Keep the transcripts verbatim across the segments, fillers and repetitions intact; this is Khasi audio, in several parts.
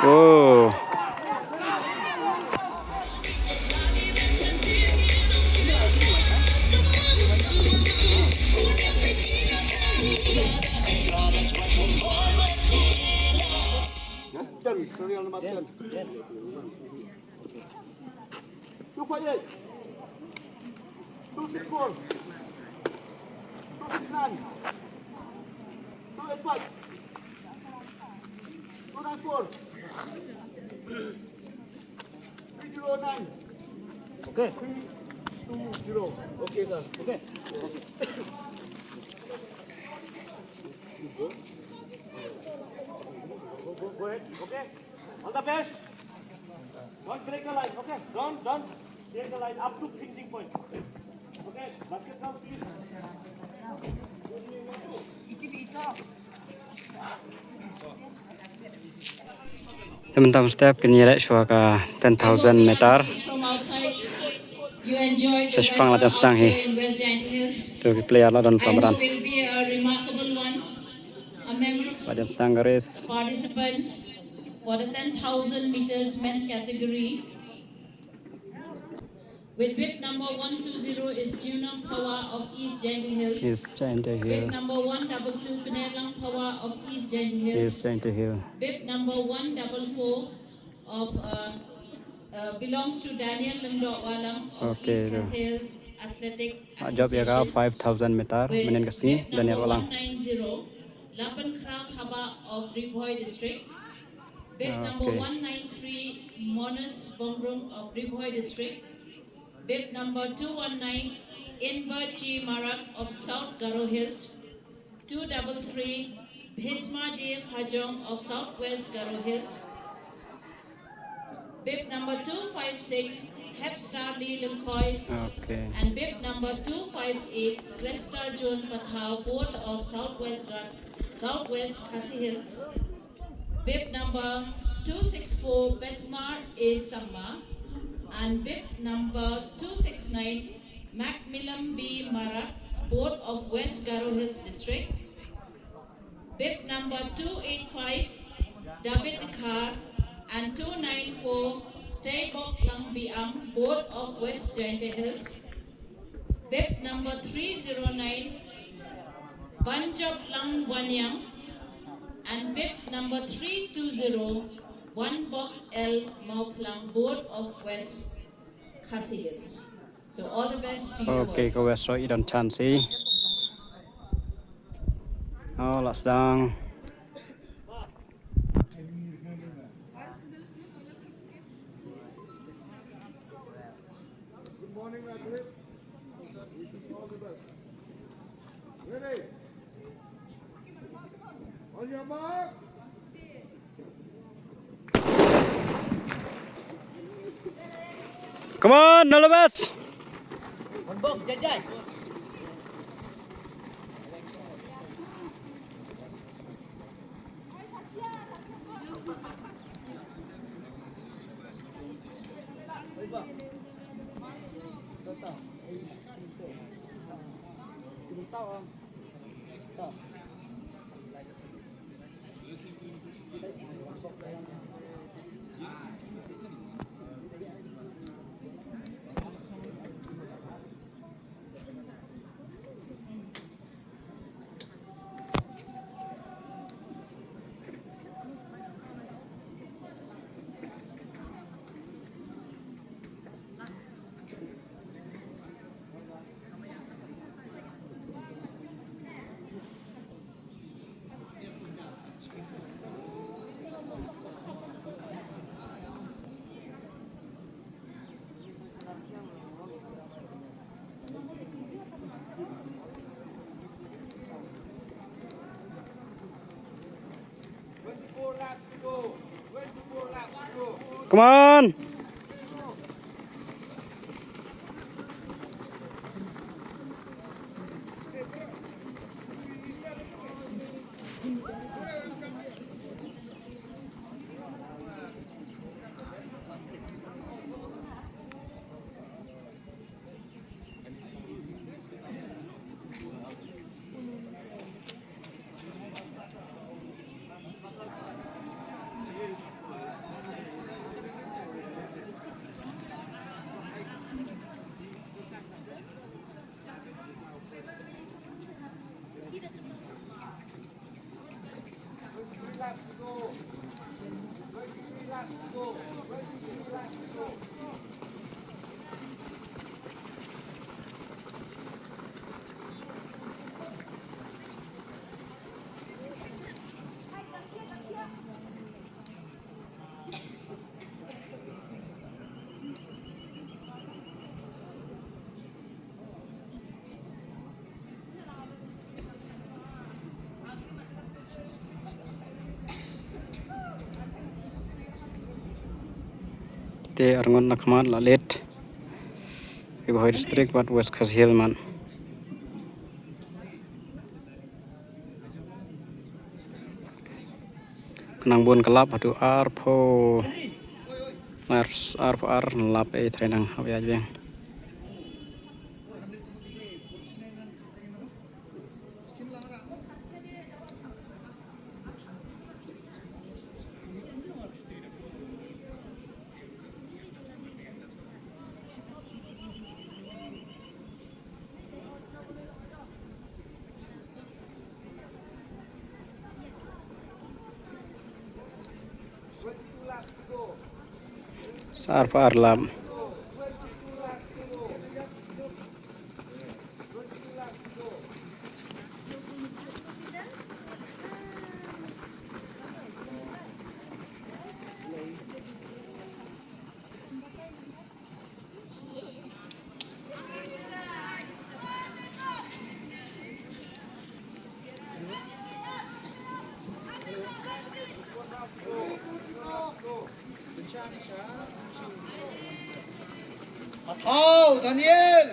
Oh. Ten, serial number ten. Two five eight. Two six four. Two six nine. Two eight five. Two nine four. Three zero nine. Okay. Three two zero. Okay, sir. Okay. Go, go, go ahead. Okay. All the best. Don't break the line, okay? Don't, don't break the line up to finishing point. Okay, basket down, please. Te mynta mynstep kin ïaleh shuwa ka ten thousand meter. Sa shipang la jan sdang hi. To ki player la don pynban. La jan sdang ka race. Participants for the ten thousand meters men category. With bib number one two zero is Junam Phawa of East Jaintia Hills. East Jaintia Hill. Bib number one double two, Knerlang Phawa of East Jaintia Hills. East Jaintia Hill. Bib number one double four of, uh, uh, belongs to Daniel Lyngdoh Wallam of Okay, East Khasi Hills Athletic Association. Job ïa ka five thousand meter, mynnin ka sngi, Daniel Wallam. Bib number one nine zero, Lapan Khra Phaba of Ri Bhoi District. Bib number one nine three, Monas Bongrung of Ri Bhoi District. Bib number two one nine, Inba G Marak of South Garo Hills. Two double three, Bhishma Dev Hajong of South West Garo Hills. Bib number two five six, Hepstar Lee Lyngkhoi. Okay. And bib number two five eight, Cresta John Pathao, both of South West Ghat, South West Khasi Hills. Bib number two six four, Bethmar A Sangma. And bib number two six nine, Macmillan B Marak, both of West Garo Hills District. Bib number two eight five, David Dkhar, and two nine four, Teibok Lang Biang, both of West Jaintia Hills. Bib number three zero nine, Banjop Lang Waniang, and bib number three two zero, Wanbok L Mawphlang, both of West Khasi Hills. So all the best to you boys. Okay, ka West Roy i don chance i. Oh, la sdang. Good morning, Rajiv. Wishing you all the best. Ready? On your mark. Come on, all of us. Come on. Te arngut na khmat la leit. Ri Bhoi District bad West Khasi Hills man. Ka nang bun ka lap haduh arphew, ar, arphew ar lap, eh, tharai nang hap ïa jbeng. Sa arphew ar lap. Pathau, Daniel.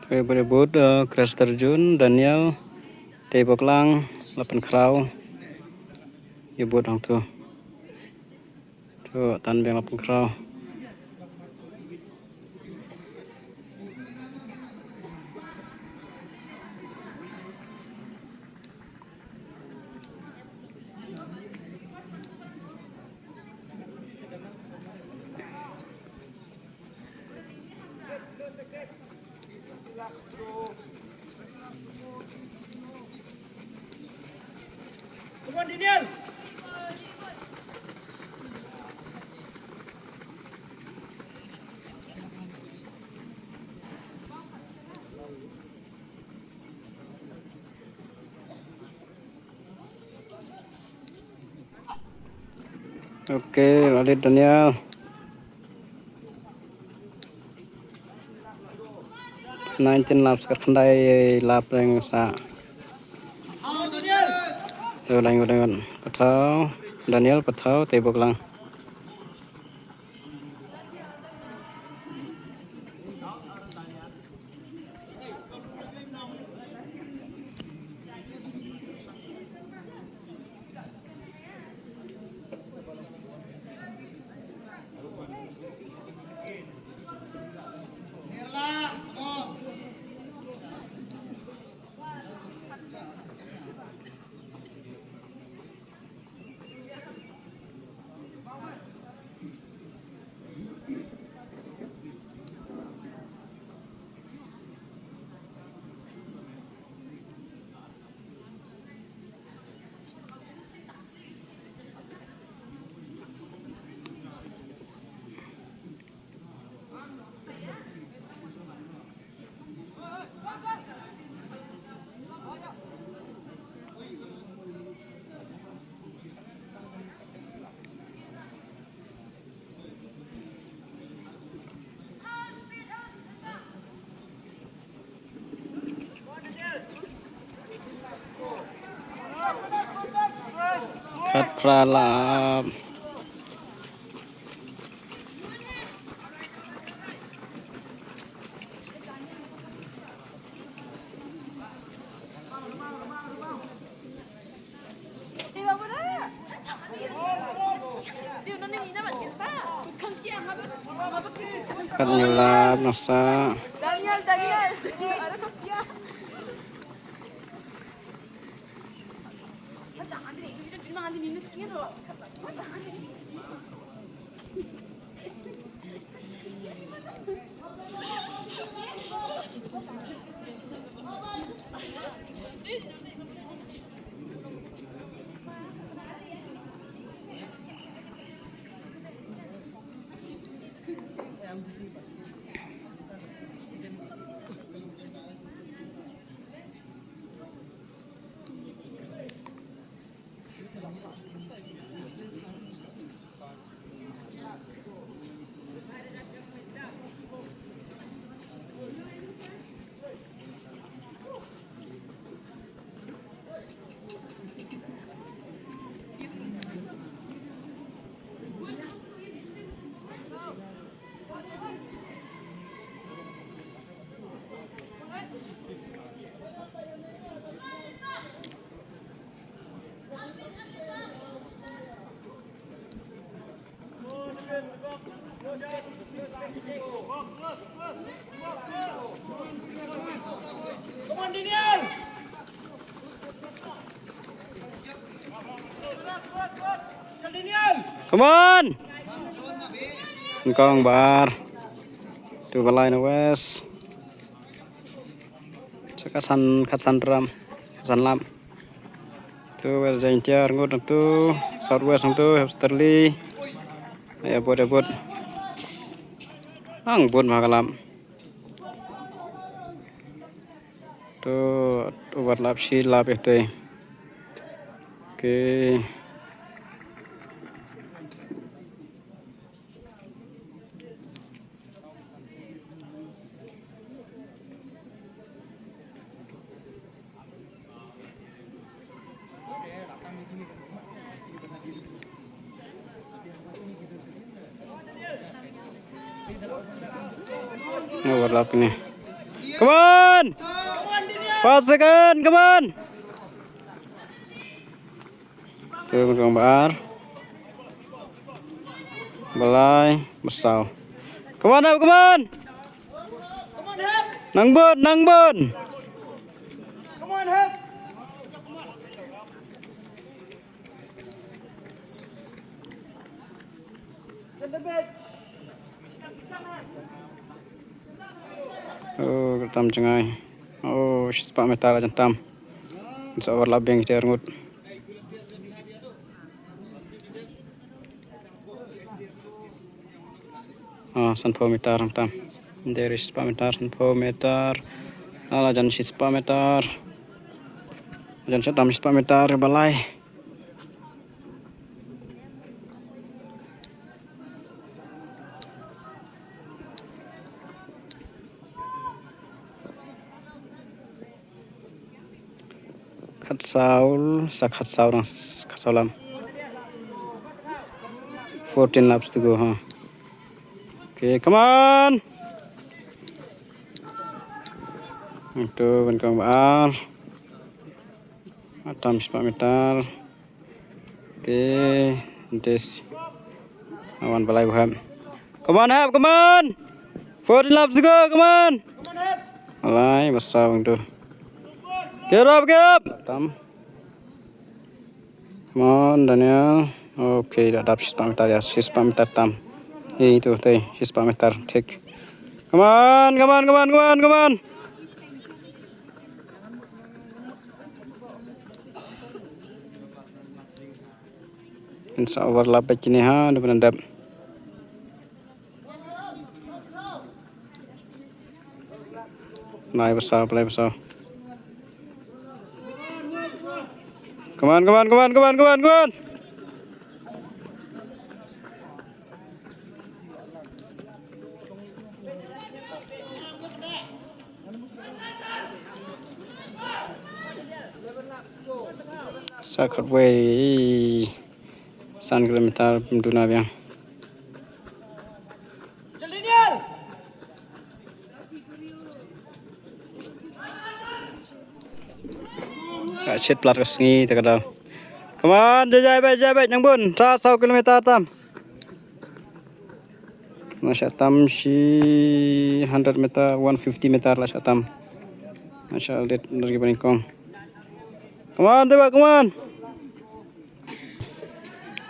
Te bad ïa bud, eh, Chris Tarjun, Daniel, Tei Boklang, la pynkhraw. Ïa bud hangto. To, tan biang la pynkhraw. Okay, la leit Daniel. Nineteen laps, khatkhyndai lap reng sa. Daniel, Daniel, Pathau, Daniel, Pathau, Tei Boklang. Khatphra lap. Khathynñiew lap nangta. Come on. Kong bar. Tu balai na west. Sa khatsan, khatsan ram, khatsan lap. Tu west Jaintia ngut tu, south west tu Hepsterly. Ya bud, ya bud. Ang bud ma ka lap. Tu overlap shi lap ite. Okay. Overlap ni. Come on. Five second, come on. Tu kong bar. Balai, basaw. Come on, Hep, come on. Nang bud, nang bud. Oh, tam jngai. Oh, shispah meter la jan tam. Sa overlap biang ite arngut. Ah, sanphew meter tam. Deri shispah meter, sanphew meter. Ala jan shispah meter. Jan sa tam shispah meter balai. Khatsaw, sa khatsaw dang s-, khatsaw lam. Fourteen laps to go, ha. Okay, come on. Itu ban kong bar. Atam shispah meter. Okay, this. Awan balai buham. Come on, Hep, come on. Fourteen laps to go, come on. Alai, basaw tu. Get up, get up. Tam. Come on, Daniel. Okay, da dap shispah meter ya, shispah meter tam. Itu, tei, shispah meter, thik. Come on, come on, come on, come on, come on. Ngan sa overlap bad kine ha, da ban dep. Lai basaw, lai basaw. Come on, come on, come on, come on, come on, come on. Sa khatwei san kilometer pynduh na biang. Ka shit plat ka sngi te ka daw. Come on, jai jai bai, jai bai, nang bun. Sa saw kilometer tam. Masha tam shi hundred meter, one fifty meter la sha tam. Masha Allah, dit nergi paning kong. Come on, teba, come on.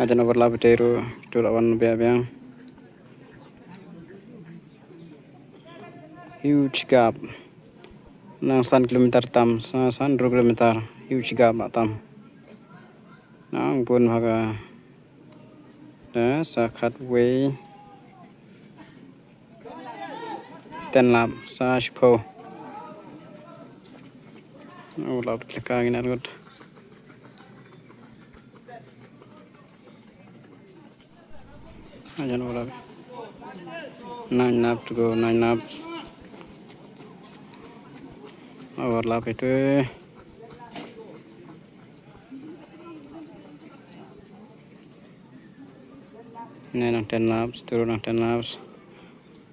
Ajan overlap te ru, tu lawan bia bia. Huge gap. Nang san kilometer tam, sa-, san kilometer. Huge gap tam. Nang pun haga. Da sa khatwei. Ten lap sa shiphew. Oh, lap tleka ngin arngut. Ajan overlap. Nine lap to go, nine lap. Overlap itu. Nine nang ten laps, turu nang ten laps.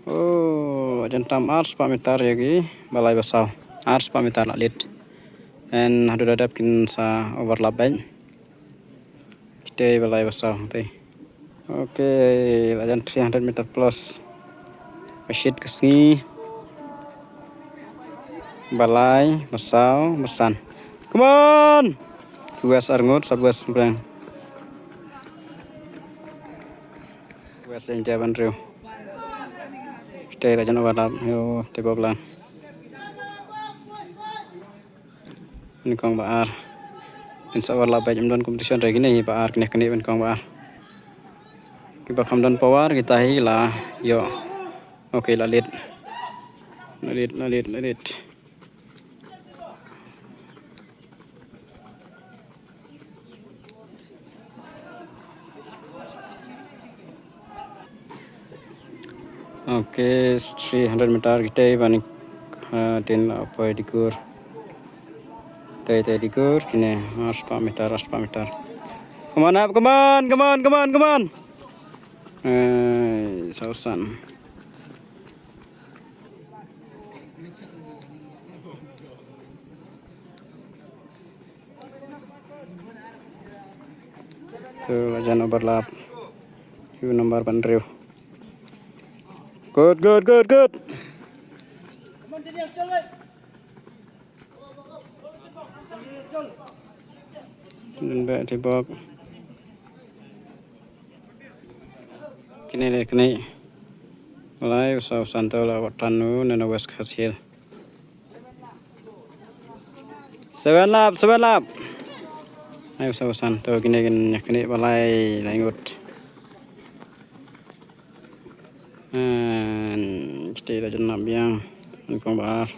Oh, ajan tam ar spah meter ya ki, balai basaw. Ar spah meter la lit. And hadu dadap kin sa overlap baik. Kita balai basaw, te. Okay, la jan three hundred meter plus. Ka shit ka sngi. Ba lai, ba saw, ba san. Come on! West arngut, South West Pyrshang. West Jaintia Bynriew. Kita la jan overlap. Yo, tebok lang. Nyngkong ba ar. Kin sa overlap ba ym don competition re kine ba ar kine kine nyngkong ba ar. Kiba kham don power kita hi la ïoh. Okay, la lead. La lead, la lead, la lead. Okay, three hundred meter kita bani, ah, tin la poi dikur. Tai tai dikur kine, arspah meter, arspah meter. Come on up, come on, come on, come on, come on. Eh, sausan. Tu la jan overlap. U number Bynriew. Good, good, good, good. Dun be tebok. Kine le kine. Lai, usa usan to la watan nu nena West Khasi Hills. Seven lap, seven lap. Ai, usa usan to kine kin yak kine ba lai, lai ngut. An, kita la jan lap biang. Nyngkong ba ar.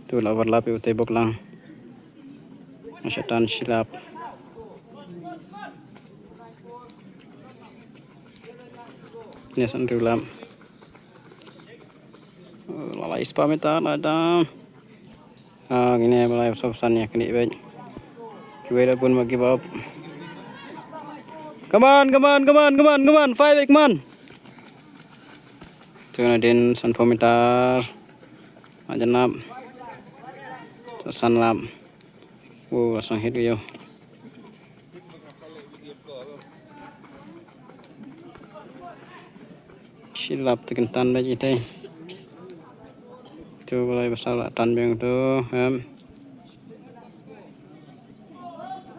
Tu la overlap ïa u tebok lang. Shatan shilap. Kine san hynriew lap. La lai spah meter la dam. Ah, kine ba lai sop san ïa kine bad. Kiwei da bun ma give up. Come on, come on, come on, come on, come on. Five, come on. Tu nadin sanphew meter. Ajan lap. San lap. Wow, la song hit ïa u. Shilap te kyntan bad ite. Tu ba lai ba saw la tan biang tu, em.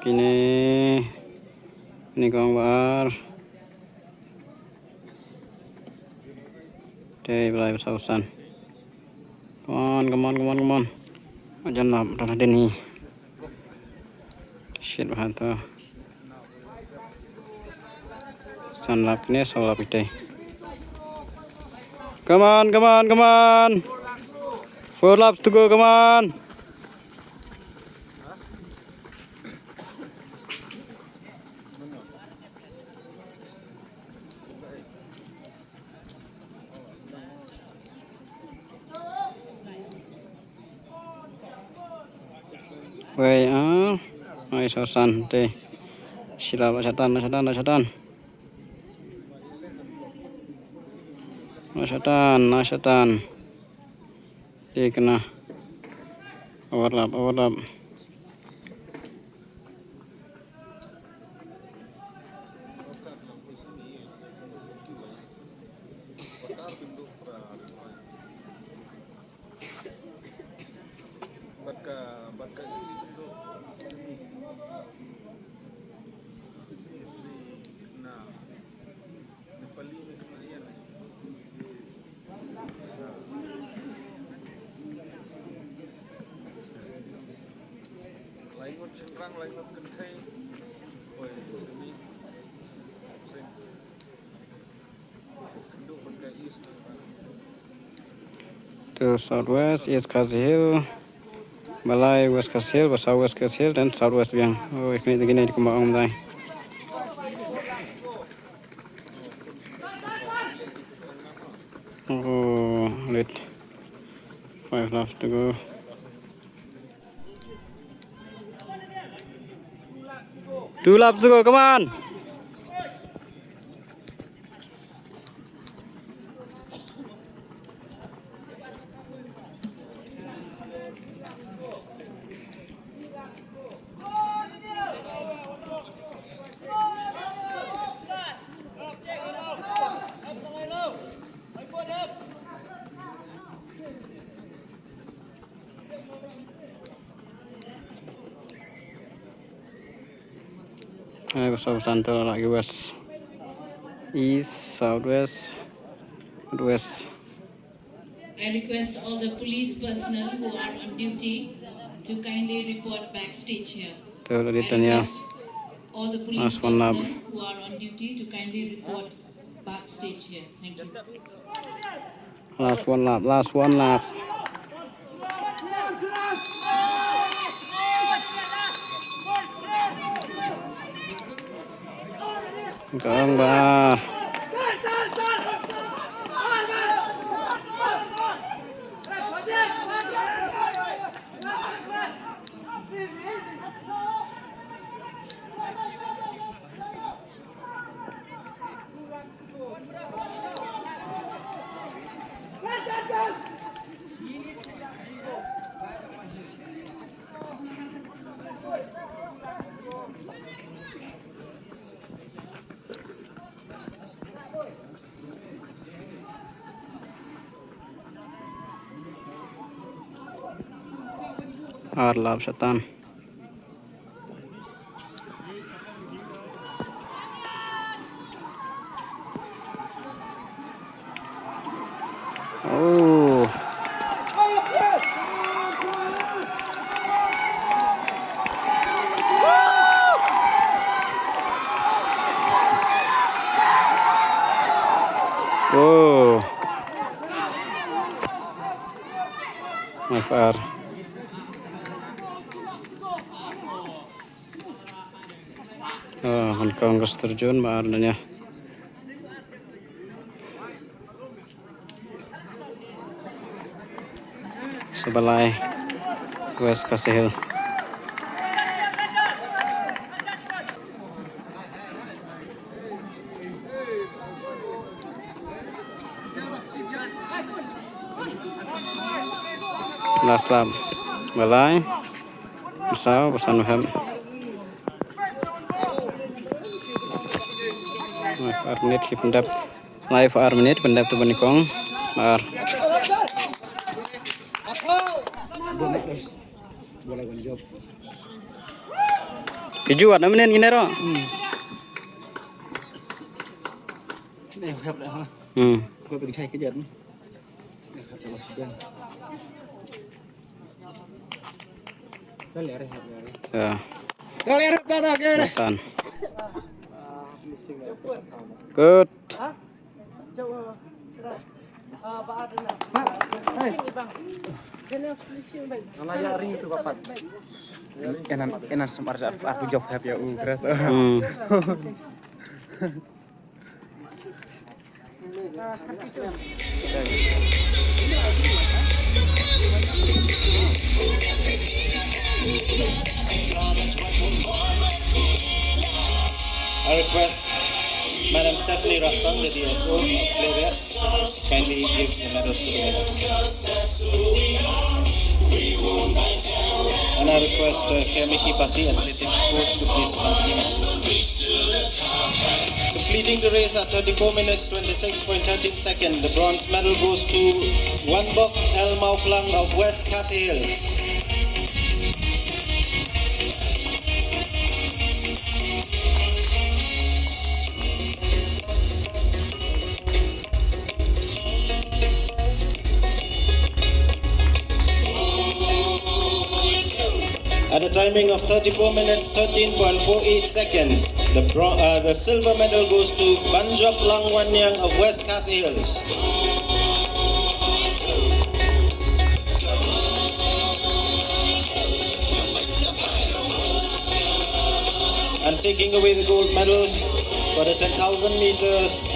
Kine, kine kong ba ar. Te ba lai ba saw san. Come on, come on, come on, come on. Ajan lap, dah den hi. Shit, ba ha to. San lap kine, saw lap ite. Come on, come on, come on. Four laps to go, come on. Wei, ah, ai, saw san te. Shilap, la shatan, la shatan, la shatan. La shatan, la shatan. Te kane. Overlap, overlap. To South West, East Khasi Hills. Ba lai West Khasi Hills, ba saw West Khasi Hills, then South West biang. Oh, ikni dagi nai di kumba ong dai. Oh, late. Five laps to go. Two laps to go, come on. Ai, ba saw san te la ki west. East, southwest, northwest. I request all the police personnel who are on duty to kindly report backstage here. Te la dei tang ïa. I request all the police personnel who are on duty to kindly report backstage here. Thank you. Last one lap, last one lap. Kong ba. Ar lap shatan. Oh. Oh. F R. Oh, Hong Kong ka Sturgeon ba ar nanya. Sabalai, West Khasi Hills. Last lap. Balai. Saw, ba san u hem. Ar minit ki pyndep. Lai ar minit pyndep tu bani kong. Ar. Ki juat na mynnin ngin ero. Hmm. Sa. Pesan. Good. Enan, enan semar ja aku jawab ya u keras. Hmm. I request Madam Stephanie Raksang, the D S O of Lehriat, kindly give the medals to the winner. And I request, uh, Kemiki Pasi, athletic coach, to please accompany me. Completing the race at thirty-four minutes, twenty-six point thirteen seconds, the bronze medal goes to Wanbok L Mauplang of West Khasi Hills. At a timing of thirty-four minutes, thirteen point four eight seconds, the bro-, uh, the silver medal goes to Banjop Langwaniang of West Khasi Hills. And taking away the gold medal for the ten thousand meters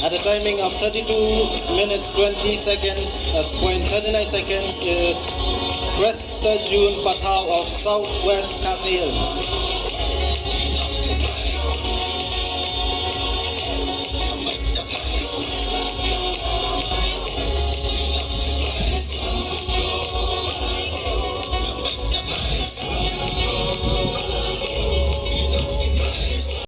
at a timing of thirty-two minutes, twenty seconds, uh, point thirty-nine seconds is Cresta June Pathau of Southwest Khasi Hills.